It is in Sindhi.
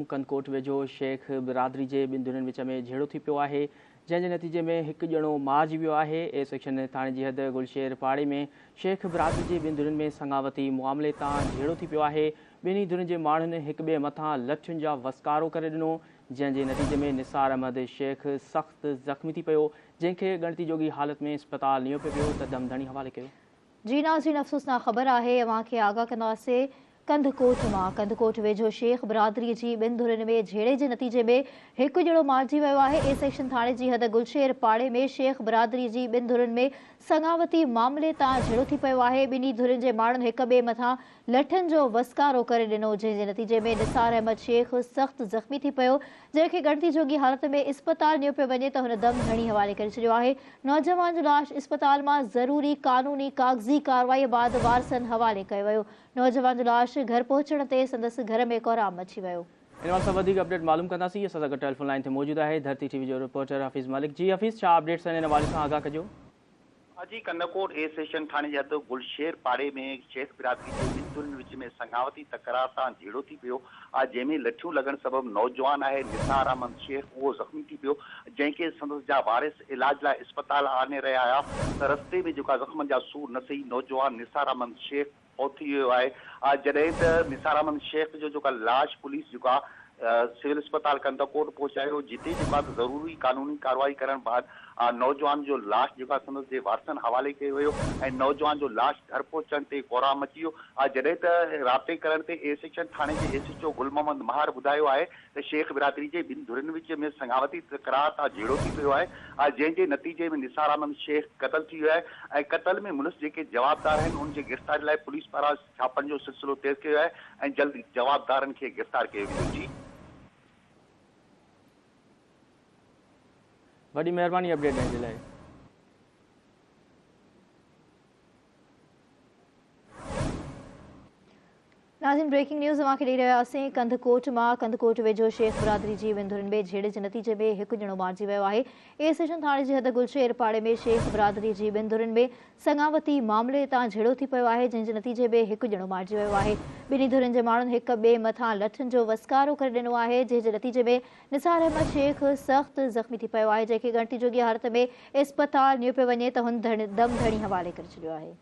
ڪنڌڪوٽ ويجهو شيخ برادري جي ٻن ڌرين وچ ۾ جهيڙو ٿي پيو آهي، جنهن جي نتيجي ۾ هڪ ڄڻو مارجي ويو آهي. اي سيڪشن ٿاڻي جي حد گلشير پاڙي ۾ شيخ برادري جي ٻن ڌرين ۾ سڱاوتي معاملي تان جهيڙو ٿي پيو آهي، ٻنهي ڌرين جي ماڻهن هڪ ٻئي مٿان لٺين جا وسڪارو ڪري ڏنو، جنهن جي نتيجي ۾ نثار احمد شيخ سخت زخمي ٿي پيو، جنهن کي ڳڻتي جوڳي حالت ۾ اسپتال نيو پيو ويو ته دم ڌڻي حوالي ڪيو. جي ناظرين افسوسناڪ خبر آهي اوهان کي آگاهه ڪنداسين ڪنڌڪوٽ مان ڪنڌڪوٽ ويجهو شيخ برادري جي ٻن ڌرين ۾ جهيڙي جي نتيجي ۾ هڪ ڄڻو مارجي ويو آهي اي سيڪشن ٿاڻي جي حد گلشير پاڙي ۾ شيخ برادري جي ٻن ڌرين ۾ سڱاوتي معاملي تان جهيڙو ٿي پيو آهي ٻنهي ڌرين جي ماڻهن هڪ ٻئي مٿان لٺين جو وسڪارو ڪري ڏنو جنهن جي نتيجي ۾ نثار احمد شيخ سخت زخمي ٿي پيو جنهن کي ڳڻتي جوڳي حالت ۾ اسپتال نيو پيو وڃي ته هن دم ڌڻي حوالي ڪري ڇڏيو آهي. نوجوان جو لاش اسپتال مان ضروري قانوني ڪاغذي ڪارروائي بعد وارثن حوالي ڪيو ويو. نوجوان جو لاش گهر پهچڻ تي سندس گهر ۾ ڪهرام مچي ويو. ان حوالي سان وڌيڪ اپڊيٽ معلوم ڪنداسين اسان سان گڏ ٽيليفون لائين تي موجود آهي ڌرتي ٽي وي جو رپورٽر حفيظ ملڪ جي حفيظ ڇا اپڊيٽس آهن ان حوالي سان آگاهه ڪجو. اڄ ڪنڌڪوٽ اي سيشن ٿاڻي جي حد گلشير پاڙي ۾ شيخ برادري جي ٻن ڌرين وچ ۾ سڱاوتي تڪرار تان جهيڙو ٿي پيو آهي جنهن ۾ لٺيون لڳڻ سبب نوجوان آهي نثار احمد شيخ اهو زخمي ٿي پيو جنهن کي سندس جا وارث علاج لاء اسپتال آڻي رهيا هيا ته رستي ۾ جيڪا زخمن جا سور نه سهي نوجوان نثار احمد شيخ فوت ٿي ويو آهي جڏهن ته نثار احمد شيخ جو جيڪا لاش پوليس جيڪا سول اسپتال ڪنڌڪوٽ پهچايو جتي جيڪا ضروري قانوني ڪارروائي ڪرڻ بعد نوجوان جو لاش جيڪا سندس جي وارثن حوالي ڪيو ويو ۽ نوجوان جو لاش گهر پهچڻ تي ڪهرام مچي ويو جڏهن ته رابطي ڪرڻ تي اي سيڪشن ٿاڻي جي S H O Gul Muhammad Mahar ٻڌايو آهي ته شيخ برادري جي ٻن ڌرين وچ ۾ سڱاوتي تڪرار تان جهيڙو ٿي پيو آهي جنهن جي نتيجي ۾ نثار احمد شيخ قتل ٿي ويو آهي ۽ قتل ۾ ملوث جيڪي جوابدار آهن انهن جي گرفتاري لاء پوليس پاران ڇاپن جو سلسلو تيز ڪيو ويو آهي ۽ جلد جوابدارن کي گرفتار ڪيو ويندو. جي. وڏي مهرباني اپڊيٽ ڏيڻ جي لاء. ناظرين بريڪنگ نيوز اوهان کي ڏئي رهيا هئاسين ڪنڌڪوٽ مان ڪنڌڪوٽ ويجهو شيخ برادري جي ٻن ڌرين ۾ جهيڙي جي نتيجي ۾ هڪ ڄڻو مارجي ويو آهي اي اسٽيشن ٿاڻي جي حد گلشير پاڙي ۾ شيخ برادري جي ٻن ڌرين ۾ سڱاوتي معاملي تان جهيڙو ٿي پيو آهي جنهن جي نتيجي ۾ هڪ ڄڻو مارجي ويو آهي ٻنهي ڌرين جي ماڻهن هڪ ٻئي مٿان لٺين جو وسڪارو ڪري ڏنو آهي جنهن جي نتيجي ۾ نثار احمد شيخ سخت زخمي ٿي پيو آهي جنهن کي ڳڻتي جوڳي حالت ۾ اسپتال نيو پيو وڃي ته هن دم ڌڻي حوالي ڪري ڇڏيو آهي.